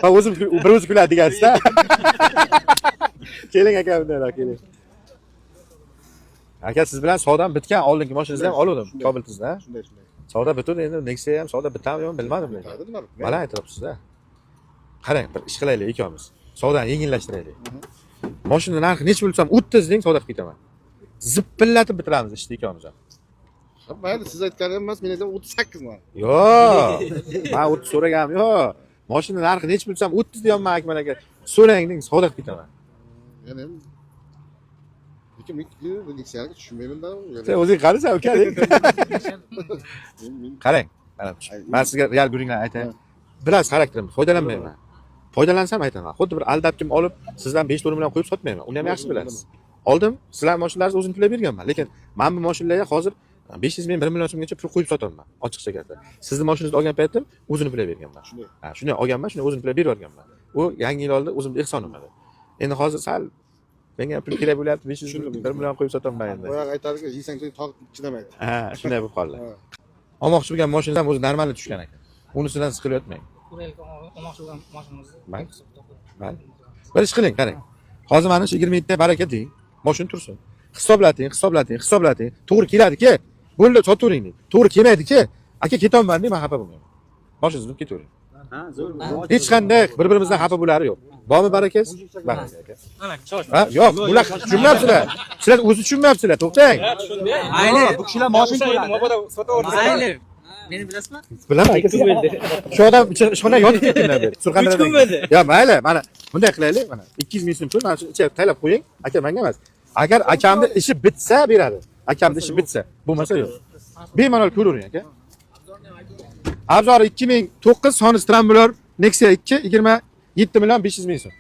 Ha, o'zim bir o'zi kuladi degansiz-da. Keling aka, bundayroq keling. Aka, siz bilan savdom bitgan, oldingi mashinangizni ham oluvdim, Cobalt'ingizni. Shunday, shunday. Savdo bituvdi, endi Nexia ham savdo bitadimi yo'qmi bilmadim lekin. Bitadi, nima bitmaydi? Mana aytyapsiz-da. Qarang, bir ish qilaylik ikkovimiz. Savdoni yengillashtiraylik. Mashina narxi necha bo'lsa ham 30 deng, savdo qilib ketaman. Zipillatib bitiramiz ishni ikkovimiz ham. Ha, mayli, siz aytganim emas, men aytaman 38 man. Yo'q. Men 30 so'raganim yo'q. Mashina narxi necha bo'lsa ham 30 deyapman Akmal aka. So'rang deng, savdo qilib ketaman. Ya'ni lekin men bu Nexia'ga tushunmayman-da. Sen o'zing qarasan uka. Men Qarang, mana men sizga real gurunglarni aytay. Bilasiz xarakterimni, foydalanmayman. Foydalansam aytaman. Xuddi bir aldab kim olib, sizdan 5-4 million qo'yib sotmayman. Uni ham yaxshi bilasiz. Oldim, sizlar mashinalarni o'zim to'lab berganman. Lekin men bu mashinalarga hozir 500 ming, 1 million so'mgacha pul qo'yib sotaman. Ochiqcha gapda. Sizni mashinangizni olgan paytim o'zini pulab berganman. Shunday. Ha, shunday olganman, shunday o'zim pulab berib yuborganman. U yangi yil oldi, o'zimni ehsonim edi. Endi hozir sal menga ham pul kerak bo'lyapti, 500 ming, 1 million qo'yib sotaman endi. Boyagi aytadiki, yeysang to'y tog' chidamaydi. Ha, shunday bo'lib qoldi. Ha. Olmoqchi bo'lgan mashinam o'zi normal tushgan ekan. Unisidan siqilyotmang. Uralga olmoqchi bo'lgan mashinamizni Mayli. Mayli. Bir ish qiling, qarang. Hozir mana shu 27 ta baraka deng, mashina tursin. Hisoblating, hisoblating, hisoblating. To'g'ri keladi-ki, bo'ldi, sotavering deng. To'g'ri kelmaydi-ki, aka ketonman deng, men xafa bo'lmayman. Mashinangizni ketavering. Ha, zo'r. Hech qanday bir-birimizdan xafa bo'lari yo'q. Bormi barakangiz? Baraka aka. Mana shoshma. Ha, yo'q, bular tushunmayapsizlar. Sizlar o'zi tushunmayapsizlar, to'xtang. Mayli, bu kishilar moshin ko'radi. Mabodo sotaversa. Mayli. Meni bilasizmi? Bilaman aka. Shu odam ishxonaga yotib ketganlar beri. Surxondaryodan. Uch kun bo'ldi. Ya mayli, mana bunday qilaylik, mana 200 ming so'm pul mana shuni ichiga taylab qo'ying. Aka menga emas. Agar akamni ishi bitsa beradi. Akamni ishi bitsa, bo'lmasa yo'q. Bemalol ko'ravering aka. Abzori 2009 Sonis Trambulor Nexia 2 27 million 500 ming so'm.